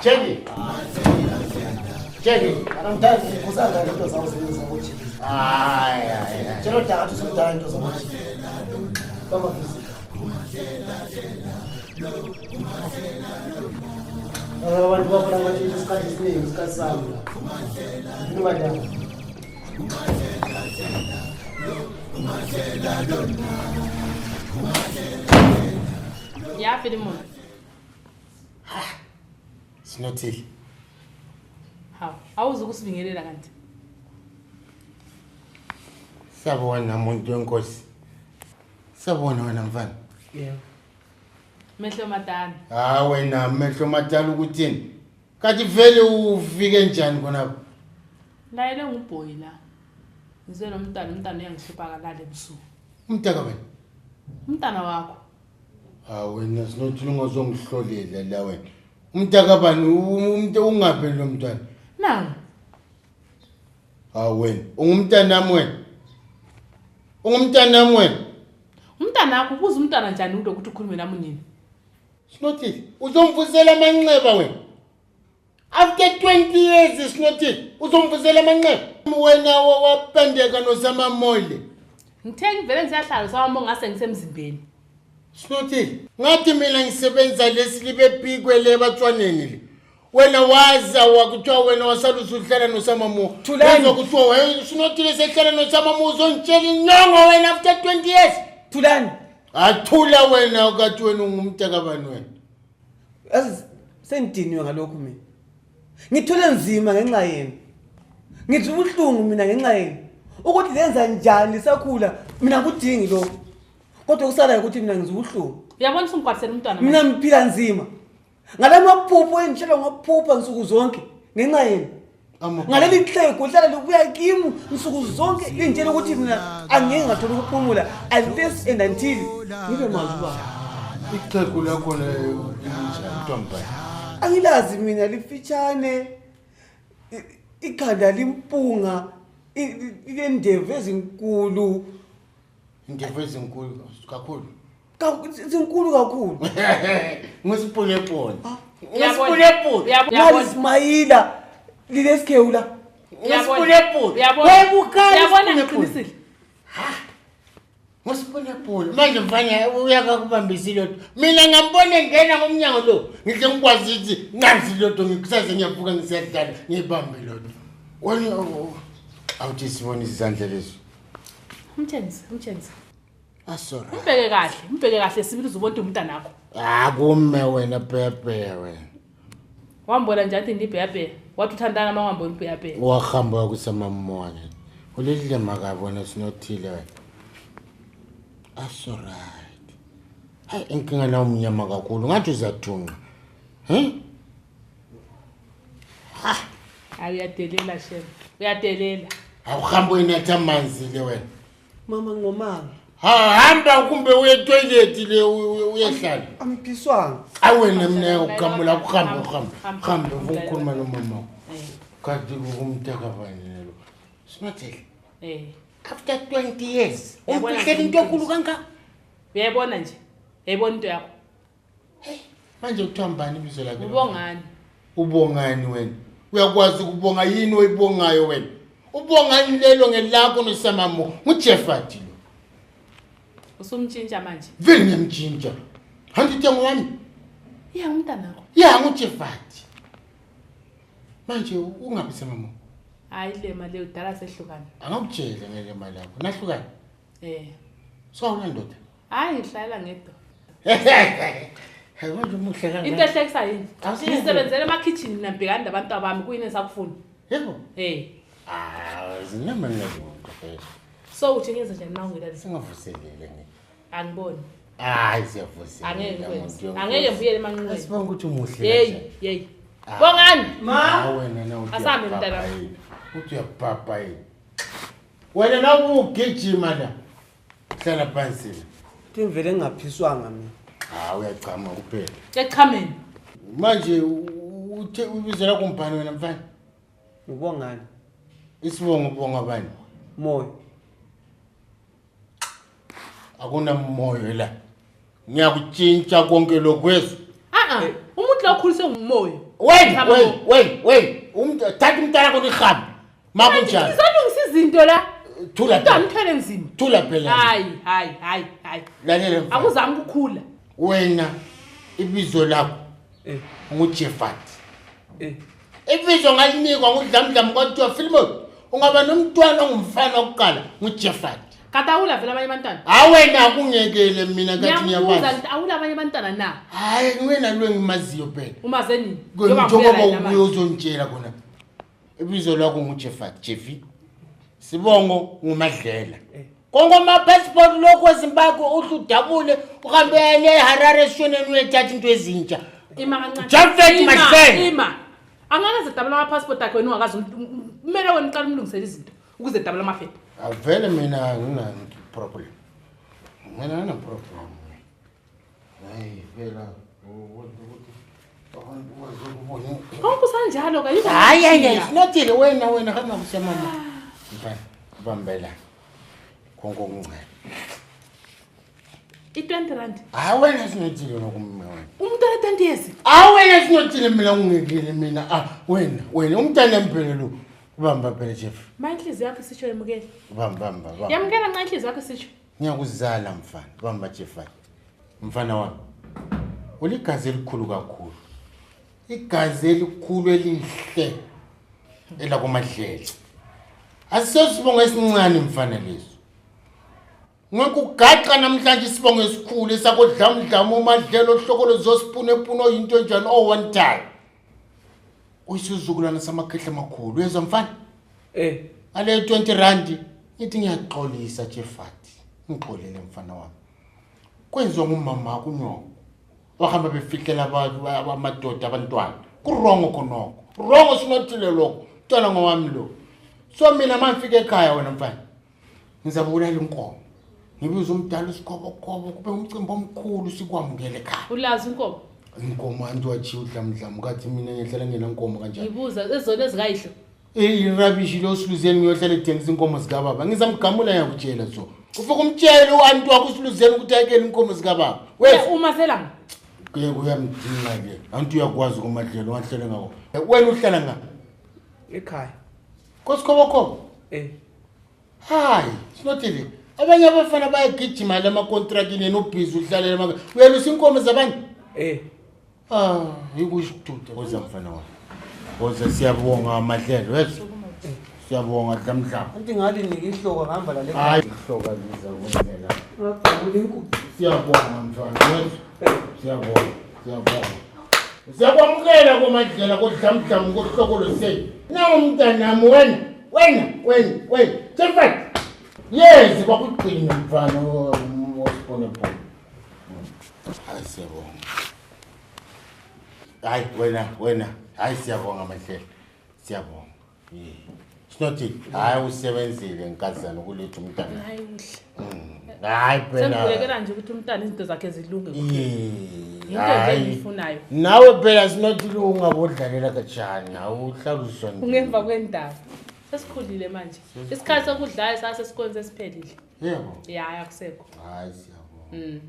Jackie. Jackie. Akamdala usanga into zawo zebenza ngojiki. Hayi hayi. Tshela udaka ukuthi usumdala into zamanje. Bamba fizika. Abantu bafuna manje isikhathi esiningi isikhathi sami la. Ungadala. Ya Filimon. Sinothile. Hawu, awuzi ukusibingelela kanti. Sabona muntu wenkosi. Sabona wena mfana. Yebo. Mehlo madala. Ha wena mehlo madala ukuthini? Kathi vele ufike njani khonapho? Layele ngubhoyi la. Ngize nomntana, umntana uyangihlupha kalala ebusuku. Umntaka wena. Umntana wakho. Ha wena Sinothile ungazongihlolela la wena. Umntaka bani umuntu ungaphi lo mntwana? Nangu. Ha wena, ungumntanami wena. Ungumntanami wena. Umntana wakho ubuza umntana njani ulokuthi ukhulume nami unini? Sinothile, uzomvusela amanxeba wena. After 20 years Sinothile, uzomvusela amanxeba. Wena wapendeka nosamamole. Ngithe ngivele ngisahlala sawami ngase ngisemzimbeni. Sinothile, ngathi mina ngisebenza lesilibe pikwe le batswaneni le. Wena waza wakuthiwa wena wasala usuhlala nosamamo. Thulani. Wezwa kuthiwa wena Sinothile sehlala nosamamo uzongitshela inyongo wena after 20 years. Thulani. Athula wena ukathi wena ungumntakabani wena. Yazi sengidiniwe ngalokhu mina. Ngithule nzima ngenxa yenu. Ngithi ubuhlungu mina ngenxa yenu. Ukuthi lenza njani lisakhula mina akudingi lokho. Kodwa kusala ukuthi mina ngizwa ubuhlungu. Uyabona usungikwatisela umntwana Mina manje. ngiphila nzima. Ngalamaphupho engitshela ngokuphupha nsuku zonke ngenxa yenu. Ngaleli xhegu lihlala libuya kimi nsuku zonke lingitshela ukuthi mina angeke ngathola ukuphumula unless and until ngibe mazi ubaba. Ixhegu lakhona linjani ntombazane? Angilazi mina lifitshane ikhanda limpunga lilendevu ezinkulu. Indevu ezinkulu kakhulu. Zinkulu kakhulu. Ngisipulepule. Uyabona? Ngisipulepule. Uyabona? Nalisimayila lilesikhewu la. Ngisipulepule. Uyabona? Webukali Uyabona isipulepule. ngiqinisile. Ngosipulepule. Manje mfana uyakakubambisa ilotho. Mina ngambona engena ngomnyango lo. Ngihle ngikwazi ukuthi ngazi ilotho ngikusasa ngiyavuka ngisiyadlala ngiyibambe ilotho. Wena awuthi sibone izandla lezo. Umtshengise, umtshengise. Asora. Umbheke kahle, umbheke kahle sibili uzubona ukuthi umntana wakho. Akume wena pepe wena. Wambona nje athi ndibheyabheya. Wathi uthandana uma wambona ubheyabheya. Wahamba kusamamona. Ulidle makabona sinothile wena. Asorait. Hayi inkinga nawo umnyama kakhulu ngathi uzathunqa. He? Hayi uyadelela shem. Uyadelela. Awuhambe uyinatha amanzi le wena. Mama ngomama. Ha hamba kumbe uye toilet le uyehlala. Angiphiswanga. Awena mina ugamula kuhambe uhambe. Hamba, Hambe hamba. ukhuluma nomama. Eh. Kanti kumntaka bani lo. Sinothile. Eh. After 20 years Uyabona umfihlela into enkulu kangaka. Uyayibona nje? Uyayibona into yakho? Manje kuthiwa mbani ibizo lakhe? Ubongani? Ubongani wena? Uyakwazi ukubonga yini oyibongayo wena? Ubongani lelo ngelakho nosamamo nguJeffati lo. Usumtshintsha manje. Vele ngiyamtshintsha. Hanti thengo wami? Ya umntana wakho. Ya nguJeffati. Manje ungabi samamo. Hayi le mali udala sehlukana. Angakutshela ngeke mali yakho. Nahlukana. Eh. Sawuna ndoda. Hayi ngihlalela ngedwa. Hayi manje umuhle kangaka. Into ehlekisa yini? Awusizi. Ngisebenzele emakhitchini mina ngibhekane nabantu abami kuyini esakufuna. Yebo. Eh. Ah, zinama ngiyabonga phela. So uthi ngenze njani na ungelalisa? Singavuselele ngi. Angiboni. Hayi siyavuselela. Angeke ngikwenze. muntu Angeke ngibuyele emanxiweni. Asibonga ukuthi umuhle. Hey, kanjani. hey. Bongani. Ma. Wena na uthi Asambe uyabhabha mntanami. yini? Uthi uyabhabha yini? Wena na ugijima la. Hlala phansi la. Ngivele ngingaphiswanga mina. Ah uyachama kuphela. Echameni. Manje uthe ubizela kumbani wena mfana? Ubongani? Isibongo ubonga bani? Moyo. Akunamoyo la. Ngiyakutshintsha konke lokwezo. Ah ah. Umuntu lo okhuliswe ngumoya. Wena wena wena umuntu thatha umntana konihambe. Makunjani? Ngizolungisa izinto la. Thula. Umntwana uthwele nzima. Thula phela. Hayi hayi hayi hayi. Lalela mfana. Akuzami ukukhula. Wena ibizo lakho nguJeffat. Ibizo ngalinikwa nguDlamdlam kwathiwa Philemon ungaba nomntwana ongumfana wokuqala nguJeffat. Kanti awula vele abanye abantwana. Hayi wena akungekele mina kathi Ngiyabuza ngiyabazi. ngithi awula abanye abantwana na? Hayi wena lo engimaziyo phela. Umaze nini? Njengoba ubuye uzontshela khona. Ibizo lakho nguJeffat Jeffy. Sibongo nguMadlela. Konke ama-passport lokhu eZimbabwe uhle udabule uhambe le Harare esishoneni uyethatha into ezintsha. Ima kancane. Jafet Ima, Madlela. Ima. Angeke zedabula ama-passport akhe wena ungakazi kumele wena uqale umlungisele izinto ukuze dabula amaphepha. Avele mina ngina problem. Mina ngina problem. Hayi phela ukuthi abantu bazokubona. Konke usanjalo ka yikho. Hayi hayi hayi sinothile wena wena hamba kusemama. Mfana bambela. Konke okuncane. I-20 rand. Hayi wena sinothile nokumma wena. Umuntu ole 20 years. Hayi wena sinothile mina ungekile mina. Ah wena wena umntana emphele lo. Bamba phela Jeff. Ma inhliziyo yakho isitsho yamukela. Bamba bamba bamba. Yamukela nxa inhliziyo yakho isitsho. Ngiyakuzala mfana. Bamba Jeff. Mfana wami. Uligazi elikhulu kakhulu. Igazi elikhulu elihle elakoMadlela. Asisosibongo esincane mfana leso. Ngikugaxa namhlanje isibongo esikhulu esakodlamdlam uMadlela ohlokolo zosipune epuno into enjani oh one time. Uyisizukulwana samakhehla amakhulu uyezwa mfana? Ale 20 rand ngithi ngiyaxolisa Jeffat. Ngixolele mfana wami. Kwenziwa ngumama kunyoko. Bahamba befihlela abantu amadoda abantwana. Kurongo khonoko. Rongo sinothile lokho. Mntwana ngowami lo. So mina mangifika ekhaya wena mfana. Ngizabulala inkomo. Ngibiza umdala usikhobokobo kube umcimbi omkhulu sikwamukele ekhaya. Ulazi inkomo. Inkomo antu wachiya udlamdlam kathi mina ngihlala ngenankomo kanjani. Ngibuza ezona ezikayihlo. Irabishi lo siluzeni ngiyohlala ethengisa inkomo zikababa. Ngizamgamula ngiyakutshela so. Ufike umtshele uantu wakho usiluzeni ukuthi ayekele inkomo zikababa. Wena Uma selanga. Kuye kuyamdinga ke. Antu uyakwazi kumadlelo wahlele ngakho. Wena uhlala nga? Ekhaya. Kosikhobokobo? Hayi, sinothile. Abanye abafana bayagijima lama contract yena ubhizi uhlalela maka. Uyalusa inkomo zabantu? Ah, yikushududa koza mfana wami. Koza siyabonga amadlelo, yezwa. Siyabonga Dlamdlam. Anti ngathi nike ihloko ngihamba la le. Hayi, ihloko liza kwenzela. Ngagcabula inkukhu. Siyabonga mfana, yezwa. Siyabonga, siyabonga. Siyakwamukela koMadlela kodlamdlam kohlokolo senu. Nawu mntanami wena, wena, wena, wena. Jeffat. Yes, kwakugcina mfana osibonebona. Hayi siyabonga. Hayi wena, wena. Hayi siyabonga Madlela. Siyabonga. Yeah. Sinothi hayi usebenzile nkazana ukuletha umntana. Hayi kuhle. Hayi phela. Sengikhulekela nje ukuthi umntana izinto zakhe zilunge. Yeah. Into nje Hayi. engiyifunayo. Nawe phela sinothi ungabodlalela kanjani? Awuhlala usondela. Ungemva kwendaba. Sesikhulile manje. Isikhathi sokudlala sasesikoleni sesiphelile. Yebo. Ya, akusekho. Hayi siyabonga.